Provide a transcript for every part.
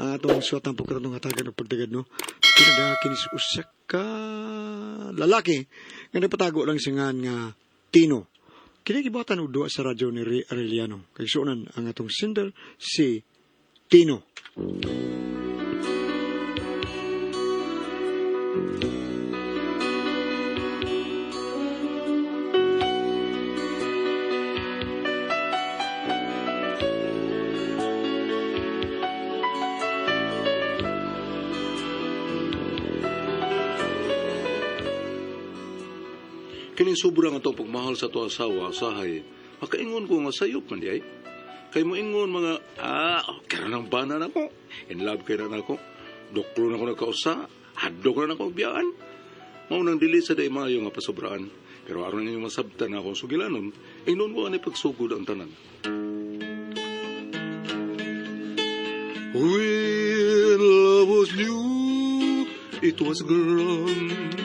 Ang atong suwatang pagkaroon ng hatagan og pagdagad, no? Kinada kinis usa ka lalaki nga nagpatago lang siya nga nga Tino. Kini gibuhatan og duwa sa radyo ni Ray Arellano. Kay suonan ang atong sender si Tino. Kining sobra nga itong pagmahal sa to asawa, usahay, makaingon ko nga sayop man di ay. Kay moingon mga, okay na ng bana na ko. In love kay na nako. Doklo na ko nagkausa. Hadlok na nako biyaan. Mao nang dili sa day maayo nga pasobraan. Pero aron ninyo masabtan na akong sugilanon, ingnon ko ani pagsugod ang tanan. When love was new, it was grand.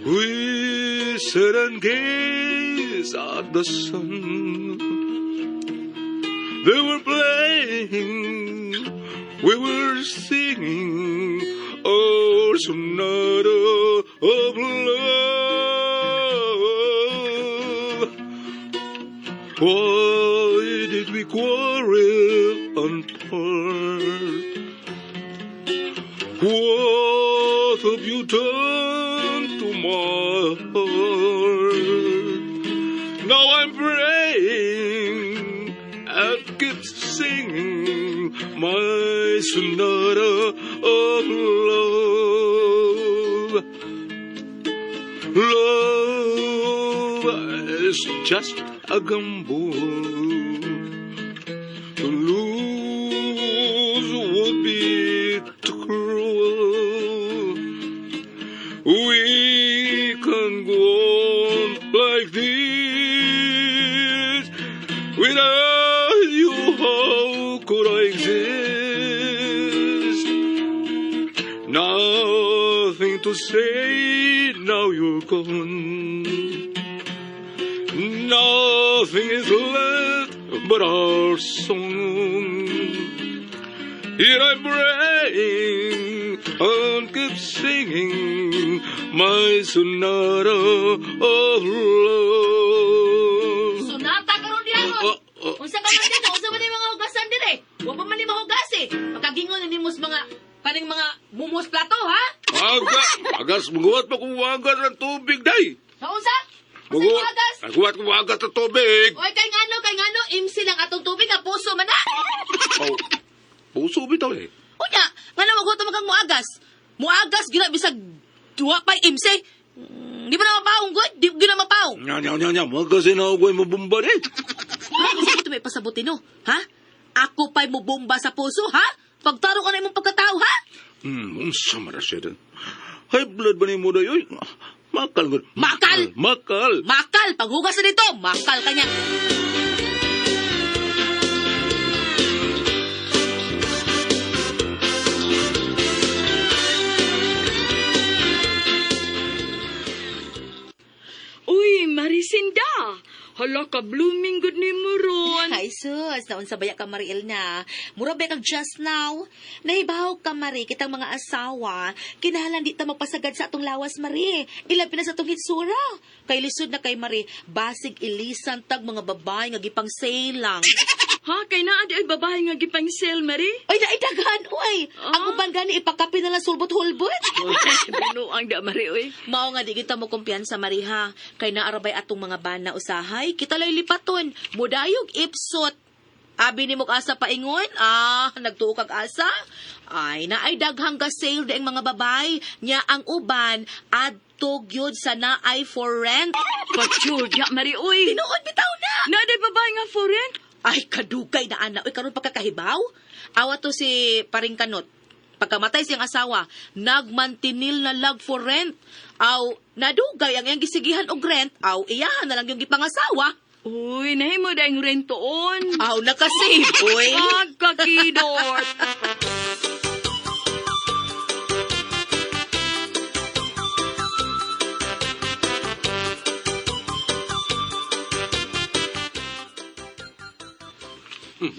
We sit and gaze at the sun. They were playing, we were singing, our sonata of love. Why did we quarrel and part? What have you done to my heart? Now I'm praying and keep singing my sonata of love. Love is just a gamble. To lose would be too cruel. We can go on like this. Without you, how could I exist? Nothing to say, now you're gone. Nothing is left but our song. Here I'm praying and keep singing my sonata of love. Sonata karon diha ron. Oh, oh. Unsa ka man dito? Unsa man ni mga hugasan dire? Wa pa man ni mahugas eh. Pagkagingon ni nimo sa mga kaning mga mumos plato ha? Aga, agas, maguwat pa kung wagas ng tubig, day. Sa unsa? Unsa Maguwat, mo agas? maguwat kung wagas ng tubig. Oy kay ngano MC lang atong tubig ang puso man na. Oh, puso bitaw eh. Unya, ngano maghuto man kang muagas? Muagas gina bisag duha pa'y MC. Di ba na mapaong god? Di gina mapaong. Nya, nya, nya, nya, magasin na ako mabumba eh. Ano kasi ito may pasabutin no? Ha? Ako pa'y mubomba sa puso, ha? Pagtaro ka na imong pagkatao, ha? Unsa man na siya din. High blood ba ni mo na yun? Makal, gud. Makal! Makal! Makal! Paghugas na dito, makal ka niya. Uy, Marisinda! Hala ka, blooming good ni mo ron. Ay, sus, naunsa baya ka, Mariel na. Mura ba kag just now? Nahibaw ka, Mari, kitang mga asawa. Kinahalan di ta magpasagad sa atong lawas, Mari. Ilabi na sa atong hitsura. Kay lisod na kay Mari, basig ilisan tag mga babae nga gipang sale lang. Ha, kay naa di ay babae nga gipang sale, Mari? Ay, naidaghan, uy. Ang uban gani, ipakapi na lang sulbot-hulbot. Binuang da, Mari, uy. Mao nga di kita mo kumpiyansa Mariha kay naarabay atong mga bana usahay kita lay lipaton mudayog ipsot. Abi ni mo asa paingon? Ah, nagtuo kag asa? Ay, naay daghang ga sale di ang mga babay nya ang uban adto gyud sa naay for rent. Patsure, ya, Mari, uy. Tinuod bitaw na. Naa di babae nga for rent? Ay, kadugay na ana. Uy, karon pagkakahibaw. Awa to si paring kanot. Pagkamatay siyang asawa, nagmantinil na lag for rent. Aw, nadugay ang iyang gisigihan og rent, aw, iyahan na lang yung gipangasawa. Uy, nahimo da yung rent toon. Aw, nakasave, uy. Pagkakidot.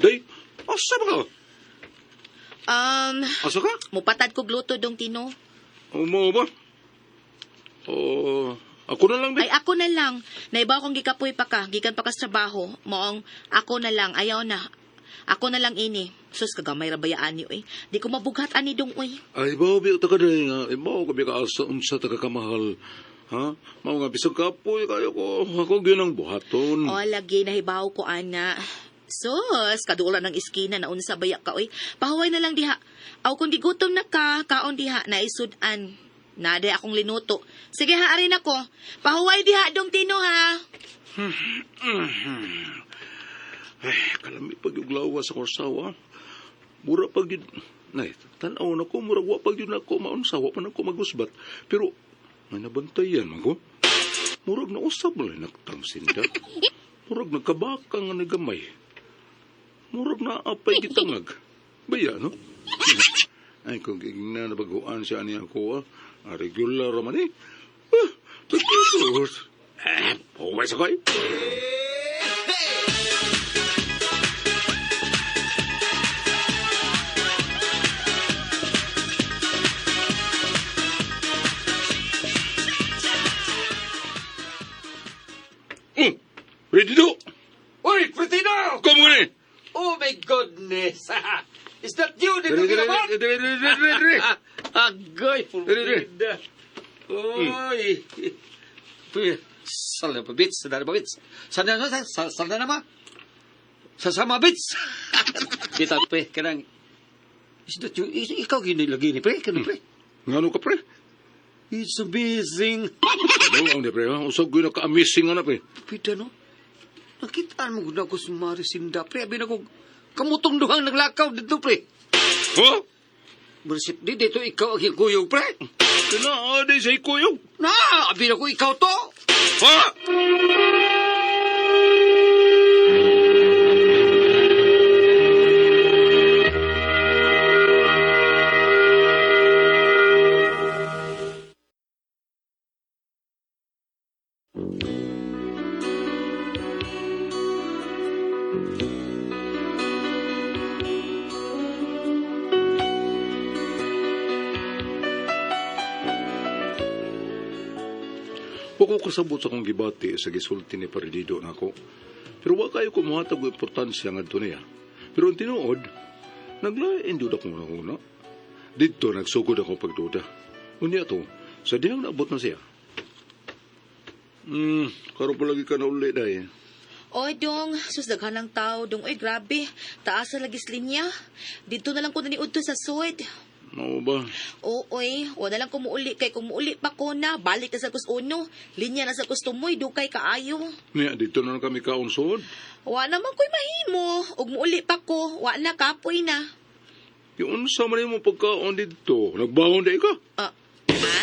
Day, asa ba ka? Asa ka? Mupatad kog luto dong Tino. O mo ba? O, ako na lang, Ay, di. ako na lang. Naibaw kong gikapoy pa ka, gikan pa ka sa trabaho. Moong, ako na lang, ayaw na. Ako na lang ini. Sus, kagamay ra bayaan ni, uy. Di ko mabughat ani dong, uy. Ay, ibaw, bi, ta ka dahil nga. Ibaw, ka bi ka asa, unsa ta ka kamahal. Ha? Mao nga, bisag kapoy, kayo ko. Ako gyud ang buhaton. O, lagi, nahibaw ko, ana. Sus, kadula ng iskina na unsa baya ka, uy. Pahuway na lang diha. Aw, kung gigutom na ka, kaon diha, naisudan. Naday akong linuto. Sige ha, arin ako. Pahuway diha, dong Tino, ha. Ay, kalami pag yung lawa sa korsawa. Mura pag yun. Nay, tanaw na ko, mura wa pag yun ako, maunsa, wa pa na ko magusbat. Pero, may nabantayan man ko. Murag na usab mo lang nagtangsinda. Murag nagkabaka nga nagamay. Murag na apay gitangag. Baya, no? Ay, kung gigna na baguan siya niya ako, ah. Regular man eh. Ah, pagkitos. Eh, huwag sa koy. Ready do? Uy, Fratino! Come on eh! Oh my goodness! Is that you, Dito Dere, dere, Ginaman? dere, dere, dere, dere. Agoy, Dere, dere. pulpida. Uy. Puy, sal na pa, bits. Sal na pa, bits. Sal na, sal, sal, sal na naman. Sasama, bits. Bitaw, pre, kanang... Is that you? Is, ikaw ginilagi ni, pre? Kanang, pre? Ngano ka, pre? It's amazing. Ano ang di, pre? ha? Usag ko naka-amazing nga na, pre. Pita, no? Nakitaan mo gud ako sa Marisinda, pre. Abi na ko, kamutong duhang naglakaw dito, pre. Ha? Marisip, di dito ikaw ang hikuyog, pre. Tinaa, di sa ikuyog. Na, abi na ko ikaw to. Ha? Wa ko kasabot sa akong gibati sa gisulti ni Pardido nako. Pero wa kayo kumuhatag og importansya ngadto niya. Pero ang tinuod, naglain jud akong una. Didto nagsugod ako pagduda. Unya to, sa dihang naabot na siya. Karon pa lagi ka na uli dahil. Oy, dong, sus, daghan ng tao, dong. Oy, grabe. Taas sa lagis linya. Dito na lang ko naniud to sa suid. Mao ba? Oo, oy, wala lang kumuuli. Kay kumuuli pa ko na. Balik na sa kus uno. Linya na sa kustumoy, dukay kaayo. Niya, dito na lang kami kaon suod. Wa naman ko'y mahimo. Ug muuli pa ko. Wa na, kapoy na. Yung unsa man mo pagkaon dito, nagbaon di ka. Ah, ha?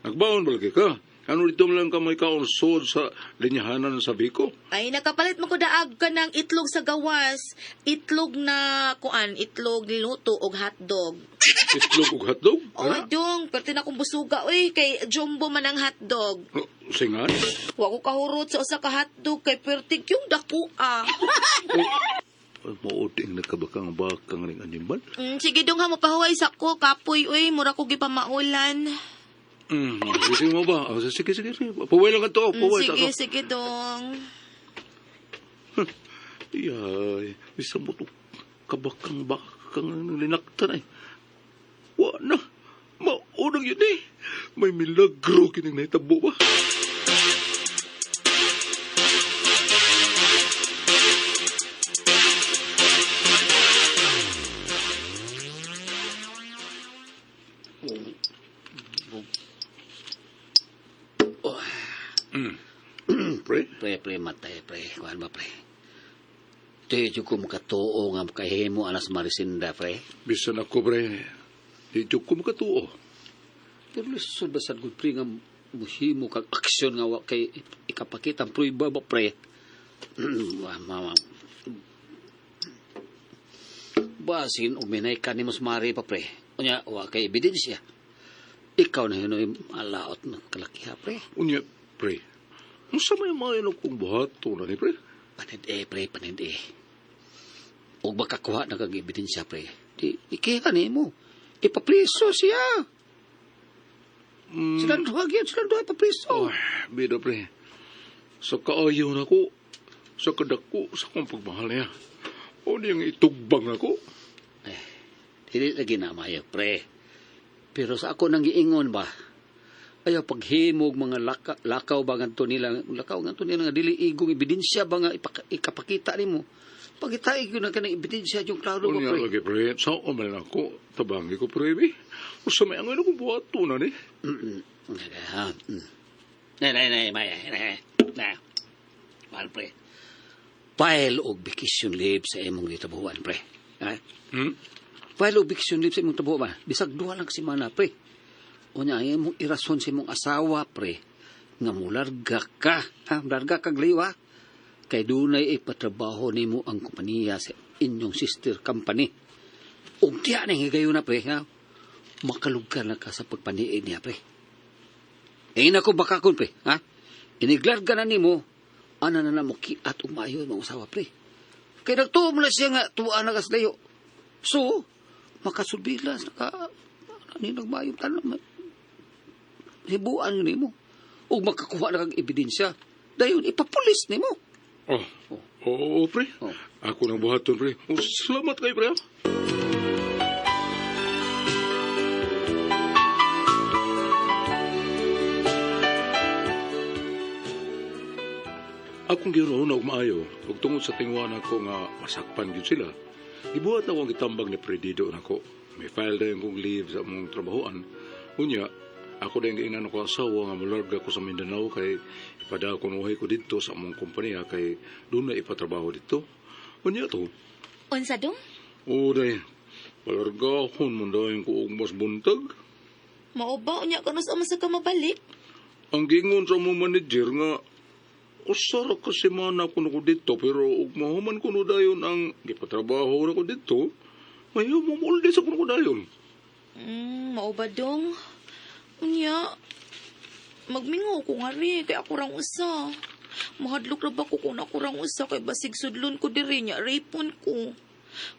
Nagbaon ba lagi ka? Ano dito man lang ka may kaon suod sa linyahanan sa Biko? Ay, nakapalit mo ko daag ka ng itlog sa gawas. Itlog na, kuan, itlog niluto og hotdog. Itlog ug hotdog? Oy, dong, perti na akong busuga, oy, kay jumbo man ang hotdog. Oh, singan? Wa ko kahurot sa usa ka hotdog kay perti yung dako ah. Ay, Mauding nagkabakang bakang ning animal. Sige dong ha, mapahuway sa ko, kapoy, oy, mura ko gipamaulan. Sige mo ba? Oh, sige, sige, sige. Paway lang ka to. Paway sa Sige, ako. sige dong. Iyay, bisa mo to. Kabakang bakang linaktan ay. Wa na. Maunang yun eh. May milagro kining nahitabo ba? Pre? Pre, pre, matay, pre. Kuhan ba, pre? Di, jud ko makatuo nga makahimo anas Marisinda, pre. Bisan ako, pre. Di jud ko makatuo. Pero lisod ba sad gud, pre, nga muhimo kag aksyon nga wa kay ikapakita ang prueba ba, pre? Wa, mama. Basin, uminay ka ni mas mari pa, pre. Unya, wa kay ebidensya. Ikaw na yun, malaot ng kalakiha, pre. Unya, pre. Unsa may maayo kong buhato na ni, pre? Panid eh, pre, panid eh. Ug makakuha na kag ebidensya, pre. Di, ikiha nimo. Ipapriso siya. Silang duha gyud, silang duha ipapriso. Oh, bida pre. Sa kaayo na ko, sa kadako, sa kong pagmahal niya. O niyang itugbang ako. Dili lagi na maayo, pre. Pero sa ako nang giingon ba, ayaw paghimog mga lakaw ba ngadto nila, lakaw ngadto nila nga dili igong ebidensya ba nga ikapakita nimo. Pagitaig yun ang kanang ebidensya yung klaro ba, Unya pre. lagi pre, sa man ako, tabangi ko pre, bi. Usa may angay akong buhato na ni. Ha. Nay, nay, nay, may, nay, nay. Mahal, pre. File og vacation leave sa imong gitabuhan, pre. Ha? Hmm? File og vacation leave sa imong tabuhan. Bisag duha lang ka semana, pre. Unya, ang imong irason sa imong asawa, pre, nga mularga ka, ha? Mularga kag liwa. Kay dunay ipatrabaho nimo ang kompanya sa inyong sister company. Ug diya na higayon na, pre, ha? Makalugar na ka sa pagpaniid niya, pre. Eh, nako baka kun, pre, ha? Iniglarga na nimo, ana na na mo kiat ug maayo imong asawa, pre. Kay nagtuo mo na siya nga tuwa na kas layo. So, makasulbilas na ka, ano nagmayo tanan, hibuan nimo. Ug makakuha na kag ebidensya. Dayon ipapulis nimo. Oh, oo, pre. Oh. Ako nang buhaton, pre. Oh, salamat kay pre. ah. Akong giroon og maayo, ug tungod sa tingwa nako nga masakpan gyud sila. Gibuhat na akong gitambag ni Predido nako. May file dayon kong leave sa among trabahoan. Unya, ako din giingnan ko asawa nga molarga ko sa Mindanao kay ipadako ko nuhay ko didto sa among kompanya kay doon na ipatrabaho didto. Unya to. Unsa dong? O day, palargahon man dayon ko og mas buntag. Mao ba unya kanus sa ka mabalik? Ang giingon sa among manager nga usa ra ka semana kuno ko didto pero ug mahuman kuno dayon ang gipatrabaho na ko didto, mayo mo molde sa kuno ko dayon. Mao ba dong? Unya, magmingaw ko nga rin, kay ako rang usa. Mahadlok ra ba ko kung ako rang usa, kay basig sudlon ko diri niya, rapon ko.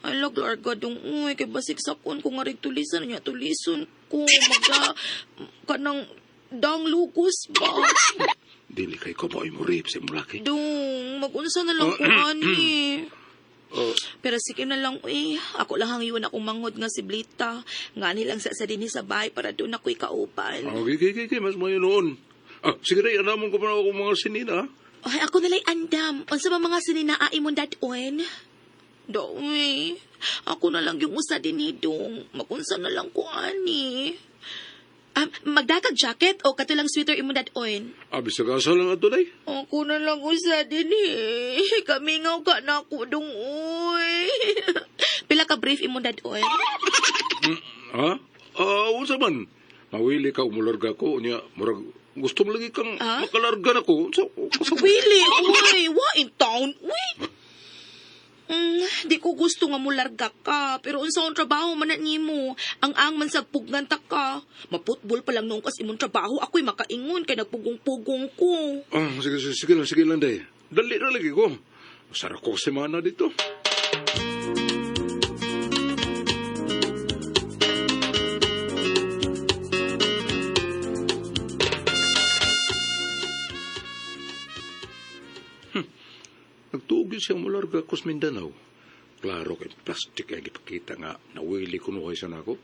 Ay, laglarga dong, uy, kay basig sakon ko nga rin tulisan niya, tulison ko, magda, kanang, dang lugos ba? Dili kay ko mo rape sa imong laki. Dong, magunsa na lang ko, ani. Oh, Pero sige na lang, eh. Ako lang ang iwan akong manghod nga si Blita. Nga nilang sa dinhi sa bahay para doon ako'y kauban. okay, okay, okay, okay, mas mayo noon. Ah, sige day, anamon ko pa na akong mga sinina. Ay, ako nala'y andam. Unsa ba mga sininaa imong dadon? Doy, ako na lang yung usa din ni Dong. Magunsa na lang ko, ani. Ah, magdakag jacket o katulang sweater imong dadon? Ah, bisag asa lang ato day. Ako na lang usa din eh. Kamingaw ka na ako, Dong, uy. Pila ka brief imong dadon? Ha? Ah, unsa man? Mawili ka umularga ko unya murag gusto mo lagi kang Ah? makalarga na ko. So, Willie, uy, wa in town, uy. Di ko gusto nga mularga ka, pero unsa ang trabaho man na nimo? Ang ang man sa pugnan ta ka. Maputbol pa lang noong kas imong trabaho, ako'y makaingon kay nagpugong-pugong ko. Ah, sige, sige, sige lang day. Dali na lagi ko. Sara ko semana dito. Nagtuog yun siyang mularga ko sa Mindanao. Klaro kay plastic ay gipakita nga nawili ko nuhay sa nako.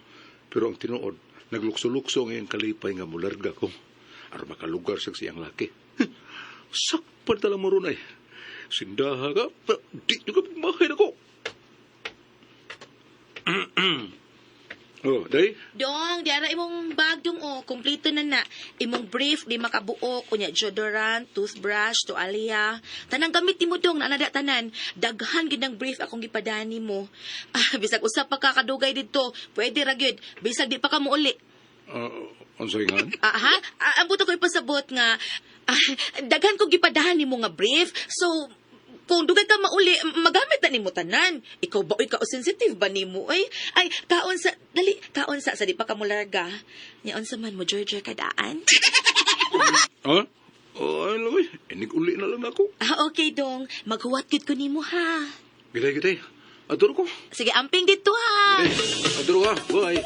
Pero ang tinuod, naglukso-lukso ang iyang kalipay nga mularga ko. Aron makalugar sa siyang laki. Sakpan tala mo ron ay. Sindaha ka, di nyo ka pagmahay na ko. Oh, day? Dong, di ara imong bag dong oh, kompleto na na. Imong brief di makabuok unya deodorant, toothbrush, tualya. Tanang gamit nimo dong naa na tanan. Daghan gid ang brief akong gipadani mo. Ah, bisag usa pa ka kadugay didto, pwede ra gyud. Bisag di pa ka mouli. Unsay nga? Ah, ha? Ah, ang buto ko ipasabot nga daghan ko gipadahan nimo nga brief. So kung dugay ka mauli, magamit na nimo tanan. Ikaw ba, ikaw sensitive ba nimo? Ay, ay, kaon sa, dali, kaon sa di pa ka mularga. Nya unsa man mo, Georgia, kadaan? Ha? Oh, ay, lagi. Inig uli na lang ako. Ah, okay, dong. Maghuwat gud ko nimo, ha? Giday, giday. Adoro ko. Sige, amping dito ha. Eh, adoro ha. Bye.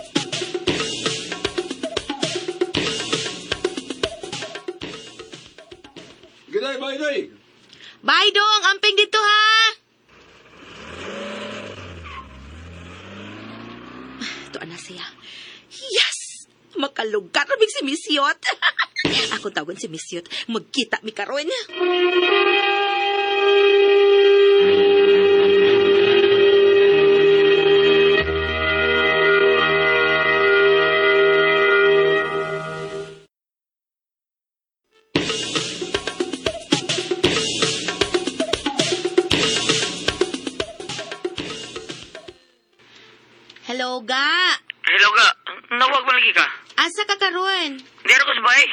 Giday, bye, day. Bye, dong. Amping dito ha. Ito na siya. Yes! Makalugar ramig si Miss Yot. Ako tawagan si Miss Yot. Magkita mi karon. Hello, ga. Hello ka. Nawag mo lagi ka. Asa ka karon? Dito ko sa bahay.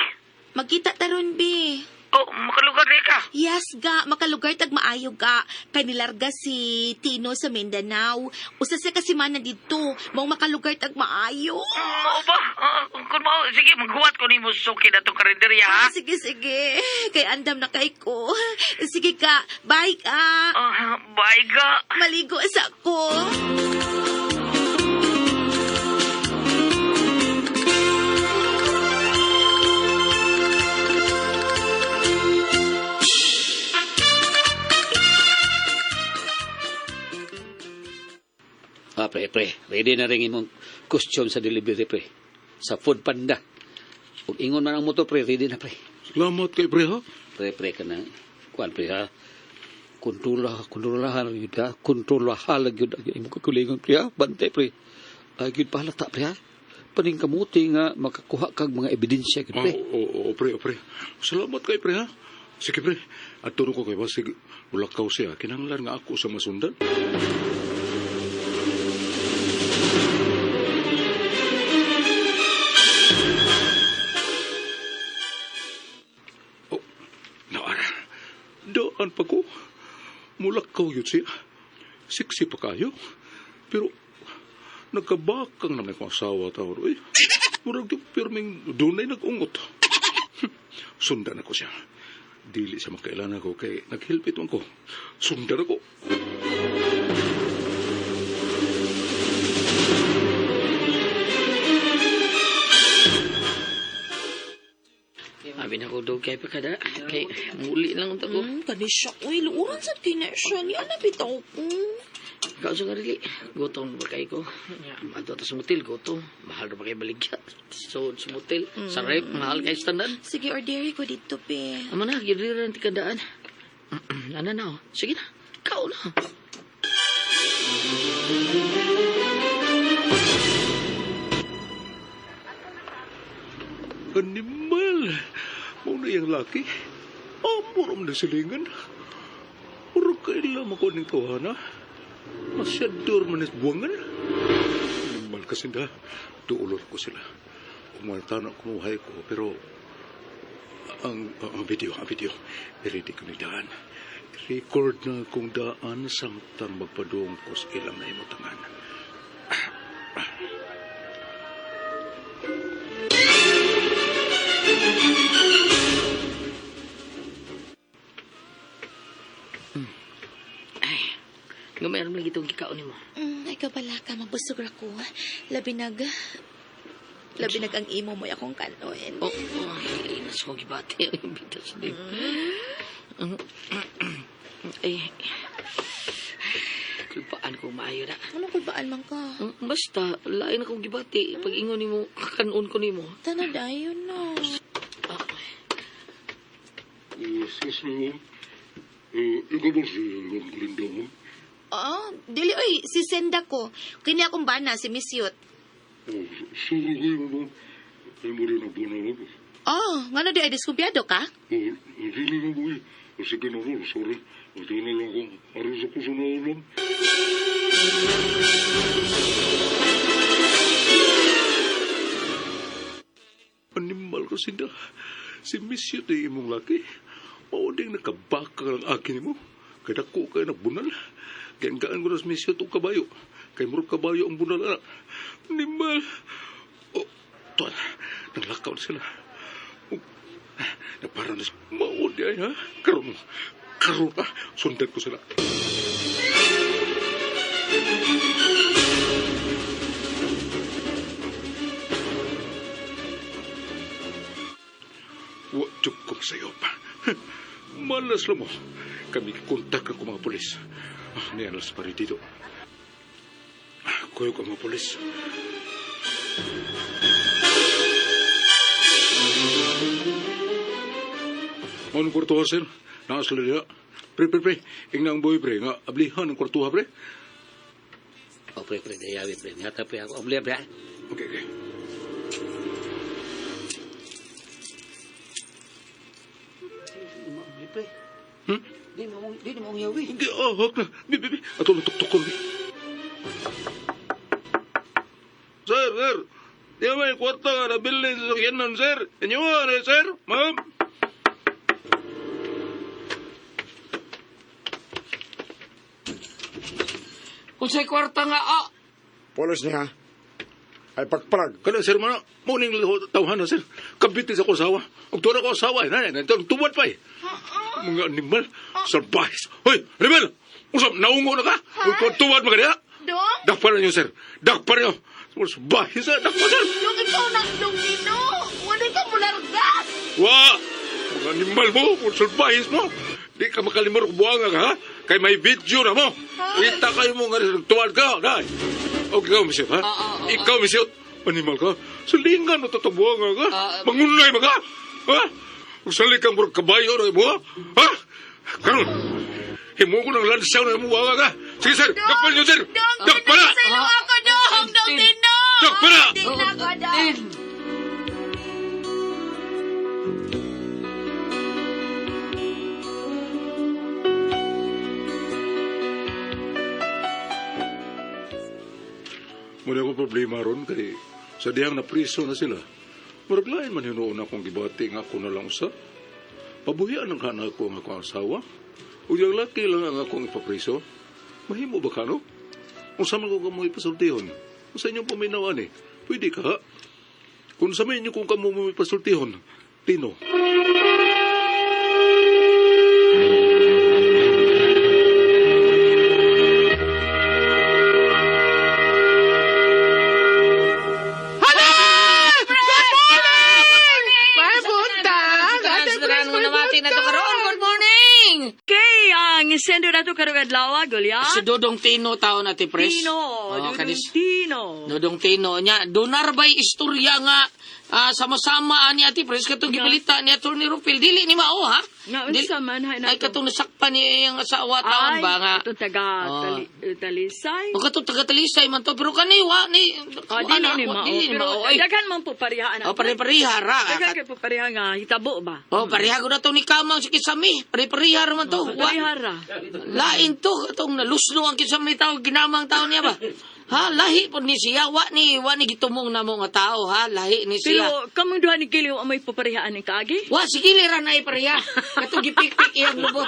Magkita taron bi. Oh, makalugar di ka. Yes, ga. Makalugar tag maayo ga. Kay nilarga si Tino sa Mindanao. Usa siya kasi man dito. Mao makalugar tag maayo. Mao ba? Ah, kung mao, sige, maghuwat ko nimo suki na itong karinderya, ha? Ah, sige, sige. Kay andam na kay ko. Sige ka. Bye ka. Ah, bye ka. Maligo sa ko. Ah, pre, pre, ready na rin imong costume sa delivery, pre. Sa Food Panda. Ug ingon man ang motor, pre, ready na, pre. Salamat kay pre, ha? Pre, pre, ka na. Kuan, pre, ha? Kontrola, kontrolahan, yun, ha? Kontrolahan, yun, ang imong kakulingon, pre, ha? Bantay, pre. Ay, yun, pahalata, pre, ha? Paning kamuti nga makakuha kag mga ebidensya, yun, Ah, pre. oo, oo, pre, oo, pre. Salamat kay pre, ha? Sige, pre. Adoro ko kay basig mulakaw siya. Kinahanglan nga ako sa masundan. Oh, naara. Daan pa ko. Mulakaw yun siya. Siksi pa kayo. Pero nagkabakang naman akong asawa tawar. Uy, murag yung pirming dunay nag-ungot. Sundan ako siya. Dili siya makailan ako kay naghilpit man ko. Sundan ako. Abi na ko dog kay pa kada. Kay muli lang unta ko. Kani siya. Uy, luuran sa kina siya. Niya na bitaw ko. Ikaw sa karili. Gutom ba kay ko? Nya, Adto ta sa motel gutom. Mahal ra ba kay baligya? So sa motel, sa rep mahal kay standard. Sige, order ko dito, pe. Amo na, gidiri ra tikadaan. Ana na oh. Sige na. Kao na. Animal! Mao na iyang laki. Amor na silingan. Murag kailan ako ning tawhana. Masyador man is buwangan. Animal kasi na. Duulor ko sila. Umanta na kumuhay ko pero ang video, ang video. I-ready ko ni daan. Record na kung daan samtang magpadung ko sa ilang naimutangan. Ay. Gumayroon lagi itong gikaon nimo. Ay, kabala ka. Mabusog ra ko. Labinag. Labinag ang imo mo akong kanoin. Oh, oh, ay, nas ko gibati ang bitas ni. Ay. Kulpaan ko maayo na. Ano kulbaan man ka? Basta, lain akong gibati. Pag ingon nimo, kakanon ko nimo. Tana dayon no. Ah, Ikaw ba si Glinda mo? Oh, dili oy, si Senda ko. Kini akong bana si Miss Yut. Oh, sure kayo mo. Ay mo rin ang buwan ako. Oh, ngano di ay diskumpiyado ka? Oh, dili na mo eh. Sige na ro, sorry. Ito na lang ko. Aros ako sa naulam. Animal ko sinda. Si Miss Yut ay imong laki. Mao ding nakabaka ang akin mo. Kay dako kay nagbunal. Kaya ko na si Miss Yut og kabayo. Kay murag kabayo ang bunal ana. Animal. Oh, tuan. Nanglakaw na sila. Oh, Napara na siya. Mao di ay ha. Karon. Karon ah. Sundan ko sila. Wa jud ko masayop. Malas lang mo. Kami kontak ako mga polis. Ah, niya lang sa pari dito. Ah, kuyog ang mga polis. Anong kwartuha, sir? Naasla niya. Pre, pre, pre. Ingna ang boy, pre. Nga, ablihan ang kwartuha, pre. O, pre, pre, dayawi, pre. Nihata, pre, ako. Obli, pre, ha? Okay, okay. Obli, pre. Hmm? Di mo ang yawi. Hindi, ah, hak na. Bi, bi, bi. Ato lang tuktok ko, bi. Sir, sir. Di ba may kwarta nga nabilin sa sakyanan, sir? Inyo nga, eh, sir? Ma'am? Unsay kwarta nga ah. Polos niya. Ay pagpalag. Kana, sir, mana. Morning, tawhan na, sir. Kabiti sa ko asawa. Ang tuwa ko asawa. Eh, nanay, nanay, tuwad pa eh. Mga animal. Salbahis. Hoy, animal! Usap, naungo na ka? Huh? Tuwad mo ka niya? Dong? Dakpan na niyo, sir. Dakpan niyo. Salbahis, sir. Dakpan, sir. Dong, ikaw na, Dong Nino. Wala ka mulargas. Wa! Mga animal mo, mga salbahis mo. Di ka makalimar kung buwanga ka, ha? Kay may video na mo. Kita kayo mo nga tuwad ka, day. O, ikaw, misyo, ha? Ikaw, misyo. Animal ka. Salingan mo tatabuanga ka. Mangunay mo ka. Ha? Kung salikang murag kabayo na mo, ha? Ha? Karon, himo ko ng lansaw na mo ka. Sige, sir. Dakpan niyo, sir. Dong, Dakpan na! Sa ilo ako, Dong. Dong Nino. Dakpan na! Di na ako, Dong. Muna akong problema ron kay sa dihang napriso na sila. Murag lain man hinuon akong gibati nga ako na lang usa. Pabuhian ang kana ko ang akong asawa. Ug yung laki lang ang akong ipapriso. Mahimo ba ka no? Unsa man ko kamo ipasultihon? Unsa inyong paminawan eh? Pwede ka ha? Kung sa inyo kung kamo mo ipasultihon, Tino. Good morning! Okay, ang sender nato karong adlaw, Gulya. Si Dodong Tino taon na ti Pres. Tino, Oh, Dudong kanis- Tino. Dodong Tino niya. Donar ba'y istorya nga sama-sama ani Ate Pres katong gibalita ni Attorney Rupil. Dili ni mao ha. Nga, unsa man, hay, Ay nato. katong nasakpan ni iyang asawa taon Ay, ba nga. itong taga Oh. Talisay. O katong taga-Talisay man to pero kani wa ni Ah, wa dili na, ni wa- mao. dili ni Pero mao. Ay, daghan man po pareha oh, pare-pareha ra. Daghan kay po pareha nga hitabo ba? Oh, pareha ko na to ni Kamang si Kisami. Pare-pareha ra man to. Wa- Pareha ra. Lain to, katong nalusno ang kisami tao, ginamang tao niya ba? Ha, lahi po ni siya, wa ni gitumong na mo nga tao, ha, lahi ni siya. Pero kamong duha ni Giliw ang may paparehaan ng kaagi? Wa, sige ra na ipareha. Katong gipikpik iyang lubot.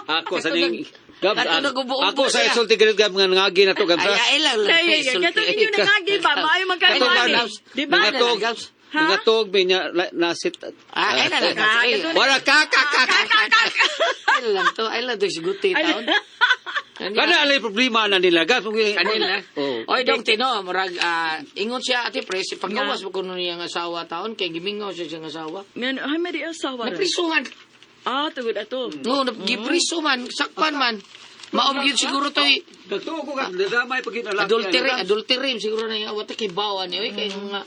Ako sa ning Gabs, Kato nag-ubo-ubo ako sa siya. isulti ganit gab nga ngagi na to gabs. Ay, ay lang. Ay, ay, ay, katong inyo nangagi ba? Maayo man kayo Katong ani. gabs, Di ba? Nangatog, Gabs. Ha? nangatog may nya nasit. Ah, ay lang. Ah, Ay, katong- Wala ka ka ka. ka. ay lang to, ay lang to, siguti taon. Kana alay problema na nila gabs. Kanila. Oh. Oy, dong Tino, murag ingon siya ate pres, paggawas mo kuno niyang asawa taon kay gimingaw siya siyang asawa. Ngan, ay, may di asawa ra. Naprisuhan. Ah, tugod ato. No, gipriso man, sakpan man. Maom gyud siguro to'y Nagtuo ko ka, nadamay pag ginalaki. adultery, adultery siguro na yung awat kay bawa ni oy kay mga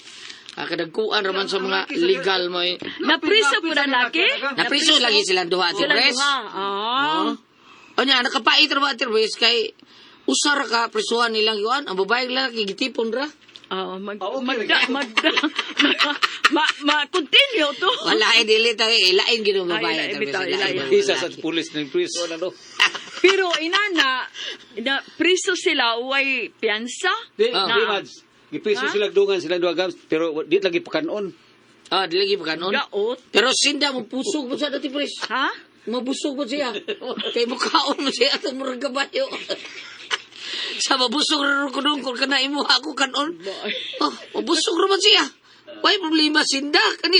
kadagkuan raman sa mga legal mo eh. Napriso po na laki? Napriso lagi silang duha ate Sila pres. duha. Ah. Oh. Onya nakapait ra ba ate pres kay usa ra ka prisuhan nilang yuan ang babae lang gitipon ra. Ah, mag magda magda ma, ma continue to. Wala eh dili tayo eh, lain gid ang babae Ay, ate lain pres, bitaw, lain lain. ang Isa sa lalaki. pulis ng priso na no. Pero inana, na priso sila way piyansa. Di, Ah. di Mads. Gipiso Ha? sila dungan sila duha gabs, pero di lagi pakanon. Ah, dili lagi pakanon. Gaot. Pero sinda mo pusog mo sa dati pres. Ha? Mabusog mo siya. Kay mukaon mo siya atong murag kabayo. Sa mabusog ra ko dong kung kana imo ako kanon. Oh, mabusog ra man siya. Way problema sinda kani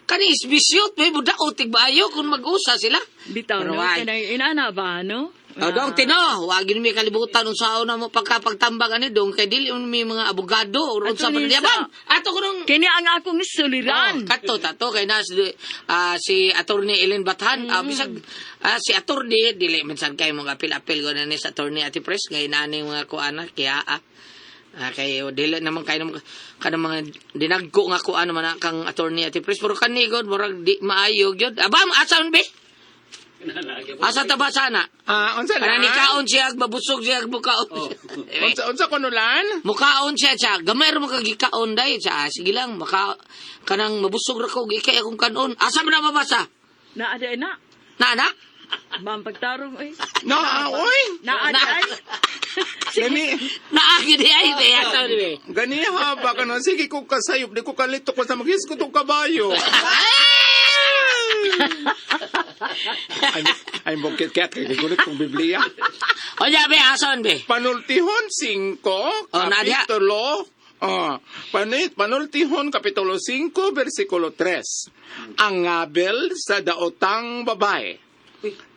kani isbisyot may budaot tig baayo kung mag-usa sila. Bitaw Pero no ay. kanang inana ba no? Oh, dong Tino, wag yun may kalibutan unsaon na mo pagkapagtambag ani dong kay dili man may mga abogado or unsa Ato pa ni niya sa- bang. Ato ko nung Kini ang akong suliran. Oh, kato tato kay na si, si Attorney Ellen Bathan. Bisag si Attorney dili minsan kay mga apil-apil ko na ni sa Attorney Ati Pres kay nani mga kuana kaya kay dili naman kay naman kanang mga dinagko nga kuan naman na kang Attorney Ati Pres pero kani god murag di maayo gyud. Aba asa man be? Asa ta ba sana? Unsa Kana na? ni kaon siya mabusog siya mukaon. Unsa kuno lan? Mukaon siya siya. Gamay ra mo kag gikaon day siya. Sige lang maka kanang mabusog ra ko gikay akong kanon. Asa man na mabasa? Naa di ay na. Na na? Ma'am pagtarong oy. No, oy. Naa di ay. Gani Naa gid ay be asa ni be. gani ha ba kana sige ko kasayop di ko kalito ko sa maghisgot og kabayo. Ay bukit kaya kay gulit kong Biblia. O ya be ason be. Panultihon 5, Oh, nadia. kapitulo Panultihon kapitulo 5, versikulo 3. Ang ngabel sa daotang babae.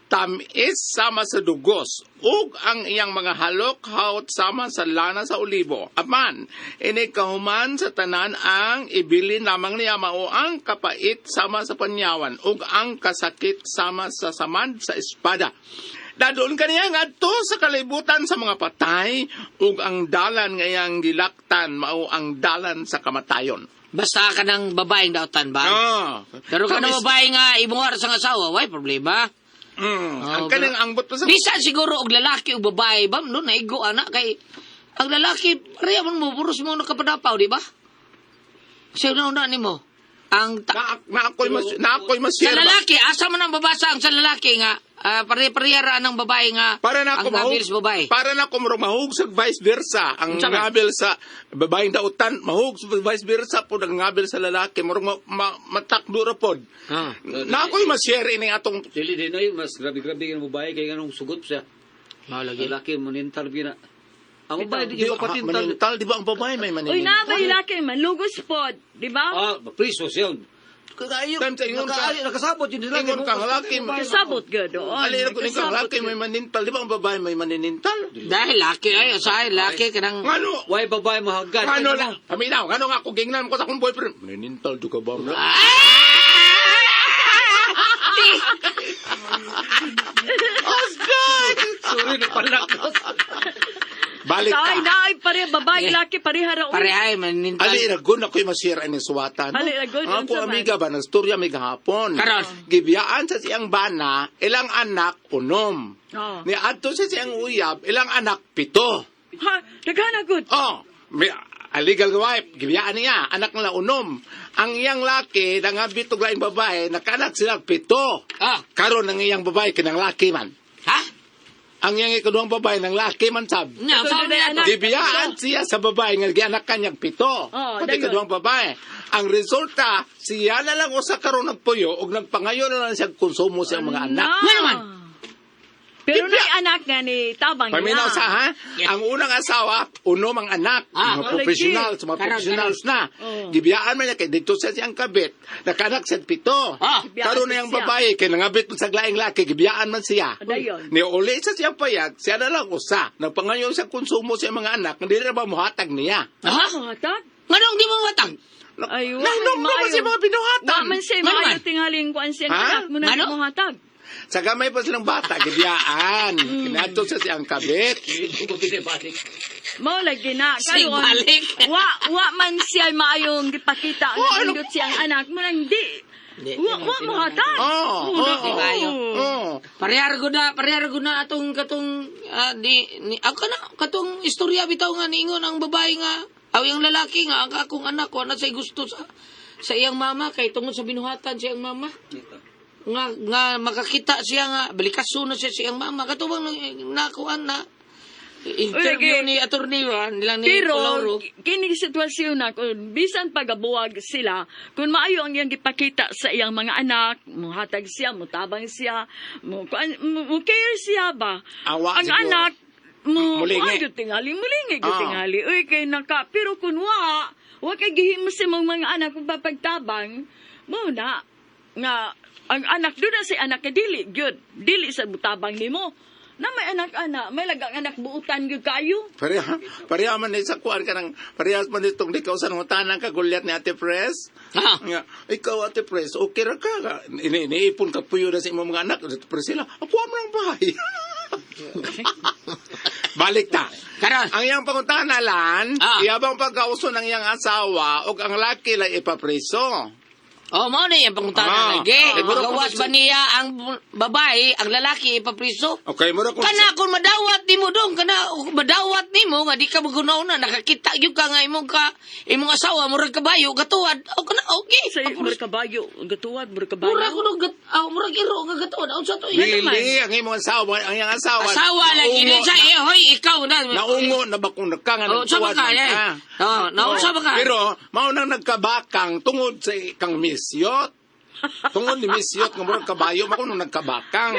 Tamis sama sa dugos, ug ang iyang mga halok haot sama sa lana sa olibo. Apan, ini kahuman sa tanan ang ibilin lamang niya mao ang kapait sama sa panyawan, ug ang kasakit sama sa samad sa espada. Dadoon kaniya ngadto sa kalibutan sa mga patay ug ang dalan nga iyang gilaktan mao ang dalan sa kamatayon. Basta ka ng babaeng dautan ba? Pero kanang babae nga imuha ra sa asawa, way problema. Ang Oh, kanang ambot pa sa Bisan siguro og lalaki o babae ba no naigo ana kay ang lalaki pareha man mo puros mo nakapadapaw, di ba? Sa una nimo. Ang na ako'y sa masyerba. lalaki, asa man ang babasa ang sa lalaki nga pare-pareha ra ng babae nga Para na ako ang mahug, ngabil sa babae. Para na ako murag mahug sa vice versa. Ang Unsa man? ngabil sa babaeng dautan, mahug sa vice versa pod ang ngabil sa lalaki, murag matakdo ra pod. Na ako'y masyere ini atong Dili din ay mas grabe-grabe ang babae kay nganong sugot siya. Mao lagi. Lalaki monintal gina. Ang babae di Di, ba patintal? manintal, di ba ang babae may Uy, manintal? na ba yung laki man lugos pod, di ba? Priso siya. Kaayo, Time sa ingon ka- nakasabot yun sila. Ingon ka, ang lalaki, Kasabot ka doon. Alin ko ning Kasabot lalaki gyud. may manintal, di ba ang babae may maninintal? Dahil laki ay usahay laki kanang Ngano? Why babae mahagad? Ngano na? Paminaw, ngano nga ako gingnan ko sa akong boyfriend? Manintal do ka ba? Bro? Oscar! Sorry, napalakos. Balik Ay, ka. na ay pare babae laki pareha ra. oy. parehay manintal. Ali ragon ako'y masira ni suwatan. Ali, ragon, Ang ako unsa man? amiga ba nagstorya may gahapon. Karon. Gibiyaan sa siyang bana, ilang anak unom. Oh. Ni adto sa siyang uyab, ilang anak 7. Ha, daghan gud. Oh, may a legal wife, gibiyaan niya, anak nila unom. Ang iyang laki, nangabit og laing babae, nakaanak sila 7. Karon ang iyang babae kinang laki man. Ha? Ang iyang ikaduhang babae nang laki man sab. Nya, Ito, sa dunay anak. Gibiyaan siya sa babae nga gianak kanyang 7. Oh, Pati dayon. kaduhang babae. Ang resulta, siya na lang usa karon nagpuyo og nagpangayo na lang siya konsumo sa iyang mga anak. Na. Nga naman. Pero na anak nga ni tabang Paminaw niya. sa ha? Yeah. Ang unang asawa, unom ang anak. Mga Oh, professionals, mga Karon, professionals na. Oh. Gibiyaan man niya kay dito sa siyang kabit. Nakanak sa 7. Gibiyaan Karon na yung siya. babae kay nangabit man sa laing laki, gibiyaan man siya. Dayon. Ni uli sa siyang payag, siya na lang usa. Nagpangayo siya konsumo sa iyang mga anak, hindi na ba muhatag niya? Ha? Muhatag. Nganong di mo matang? Ay, wa, Nahinom ay, naman siya mga binuhatan. Wa man siya Nga naman. maayo tingaling kuan siyang Ha? anak mo na Ngano? muhatag. Sa gamay pa silang bata, gibiyaan. Kinato sa siyang kabit. Mao lagi na Sig karon. balik. Wa man siya maayong gipakita Oh, nga ano? nindot siyang anak mo nang di. Di, Wa muhatag. Oo, Oh, oo, maayo. oo. Parehar ko na, parehar ko na atong katong di ni ako na katong istorya bitaw nga niingon ang babae nga aw yung lalaki nga ang akong anak wa na say gusto sa iyang mama kay tungod sa binuhatan sa iyang mama. Nga makakita siya nga balikaso na siya sa iyang mama katubang nakuan na interview Uy, ni attorney ba nilang ni Pero Lauro. kini sitwasyon na kung bisan pagabuwag sila, kung maayo ang iyang gipakita sa iyang mga anak, muhatag siya, mutabang siya, mo kuan mo, mo care siya ba? Awa ang siguro. anak mo Mulingi. kuan gyud tingali, mulingi gyud tingali. Uy kay naka pero kun wa kay gihimo sa imong mga anak kung papagtabang, mo na nga ang anak doon na si anak kay dili gyud, dili sa mutabang nimo. Na may anak-anak, may lagang anak buutan gyud kayo. Pareha, pareha man ni sa kuan ka ng, parehas man itong ikaw sa nangutanan ka gulyat ni Ate Pres. Ah. Nga, ikaw Ate Pres, okay ra ka. Ini, iniipon ka puyo na sa imong mga anak. Ate Priscilla, ako ang lang bahay. Balik ta. Karon. Ang iyang pangutana lan, Ah. iyabang pagkauso ng iyang asawa o ang laki lay ipapreso. Oh, mao na iyang pangutana Ah. lagi. Eh, mura Magawas kung- ba niya ang babae, ang lalaki ipapriso? Okay, mura kung Kana kung madawat nimo dong, kana kung madawat nimo nga di ka magunaw na nakakita gyud ka nga imong ka imong asawa murag kabayo gatuwad. O kana okay. Sa murag kabayo, gatuwad murag kabayo. Murag kuno gat ah, murag iro nga gatuwad. Unsa to? Dili, ang imong asawa, ang iyang asawa. Asawa lang naungo ini sa eh, hoy ikaw na. Naungo na ba kung nagka nga Oh, sa nagtuwad ba ka man eh? ka? Oh, naunsa ba ka? Pero mao nang nagkabakang tungod sa kang misyot. Tungod ni misyot nga murag kabayo mao nang nagkabakang.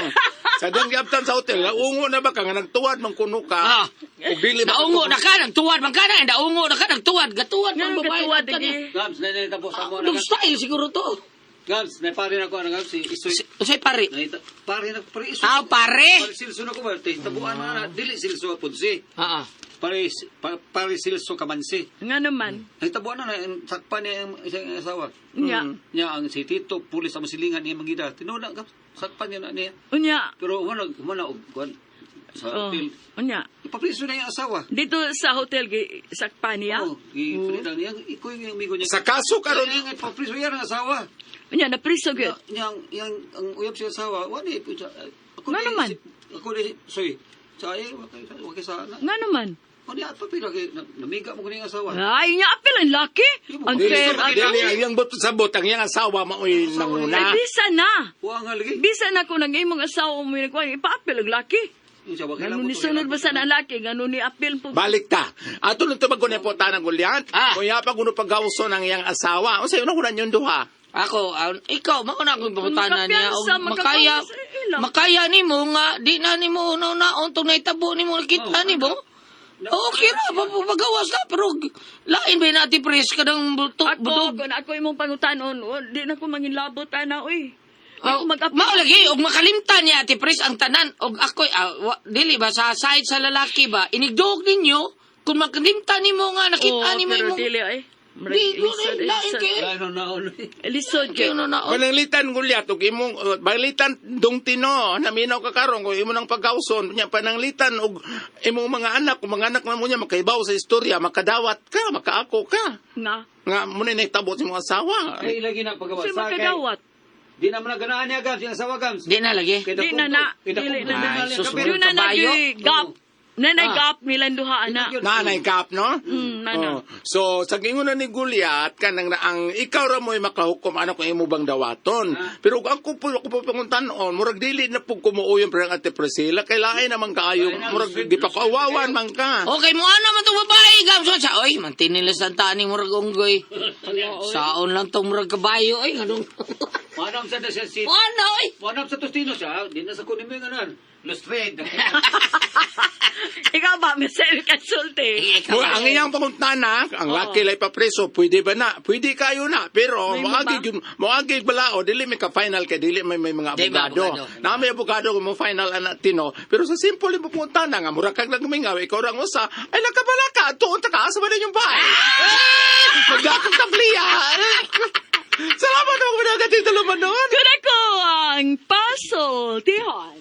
Sa dang giabtan sa hotel, naungo na ba ka nga nagtuwad man kuno ka? Ah. Ug dili ba Naungo na ka, nagtuwad man ka na, naungo na ka, nagtuwad, gatuwad Nga man babae. gatuwad lagi. Gams, na na tapos Ah, mo na. Dog style siguro to. Gams, na pare na ko ano Gams, si Isoy. Unsay pare? Naita, pare na pare Isoy. Ah, pare. Pare silso na ko ba? Tay, Tabuan na na dili silso apod si. Ah, ah. Pare pare silso kamansi. Nga naman. Nahitabuan na na ang sakpan niya ang isang asawa. Unya. Niya ang si Tito pulis ang silingan niya mangida. Tinuna Gams, sakpan niya na niya. Unya. Pero wala wala og kuan sa Oh, hotel. unya. Ipapriso na yung asawa. Dito sa hotel gi sakpan niya. Oh, gi-free niya. Iko yung amigo niya. Sa kaso karon Kaya nga, ipapriso yan ang asawa. Unya na priso gyud. Yang yang ang uyab siya asawa, wala eh. Puta, Ako Nga di- naman. Ako di, sorry. Sa ay, wala sa na. Nga naman. Wala at papila kay namiga mo kuning asawa. Ay, nya apil ang laki. Ang dili fair dili ang iyang but sabot ang iyang asawa mao'y Ay, nanguna. bisa na. Wa nga lagi. Bisa na kung ang imong asawa mo yung kuwan, ipaapil ang laki. Yung siya, wa Ngano kailangan ni ko to, sunod ba sa ang laki, ngano ni apil po. Balik ta. Ato nang tubag ko ni po tanang gulyat. Ah. Kung iya pa kuno paggawso ng iyang asawa. Unsa yun na yung duha? Ako, ikaw, mao na akong pangutana niya. Makapiyansa, Og makaya, makagawas sa ila. makaya nimo nga, di na nimo una-unaon tong naitabo nimo nakita nimo. Okay ra, pagawas na, pero lain ba natin pres ka ng Ako, budog? kung ako imong pangutanon, di na ko manginlabot ana, uy. Di Oh, ko mag-apil. mao lagi og makalimtan niya ati pres ang tanan og ako dili ba sa side sa lalaki ba inigdog ninyo kung makalimtan nimo nga nakita Oo, nimo pero imong dili ay. di Lisod, lain lisod. kay Lain na naon. eh. Lisod kayo gyud. na naon. Pananglitan gulyat og imong pananglitan dong tino naminaw ka karon kung imo nang pagkauson nya pananglitan og imong mga anak kung mga anak na mo nya makaibaw sa istorya makadawat ka makaako ka Nga. nga mo na nahitabo sa imong asawa. Kay lagi na pagawas. Kasi Sa kay makadawat. di na man ganahan niya Gams, yung asawa Gams. Di na lagi. Kay Di na dakong na. to, kay dakong Dili na to, na. Ay, sus, kapil. Doon na Kabayo. nag gap. Nanay Ah. gap nilang duha ana. Nanay kap no? Nana. Oh. So sa gingon na ni Gulyat kanang na ang ikaw ra mo'y makahukom ano kung imo bang dawaton. Pero kung ako po panguntan-on murag dili na pug kumuuyon pero ang Ate Priscilla kay lain naman kaayo murag di pa kawawan man ka. Okay mo ano man tong babae gam sa oy mantinilas ang tani murag unggoy. Saon lang tong murag kabayo oy nganong. Manam sa na siya si Ano oy? Manam sa Tostino siya, di na sa kunin mo yung anan. Lustred. Ikaw ba, may sa'yo kasulti? Ikaw Mo, ba? ang iyang panguntana, ang laki lay papreso, pwede ba na? Pwede kayo na, pero May moagi ba? gyud moagi balao dili may ka final kay dili may may mga Di ba, abogado. abogado? Na may abogado kung mo final ana tino, pero sa simple mo panguntana nga mura kag nagmingaw ikaw ra ang usa, ay nakabala ka tuon ta ka asa ba yung bahay? Magdakong tabliya. Salamat ako mga katito lumanon. Kun ako ang pasultihan.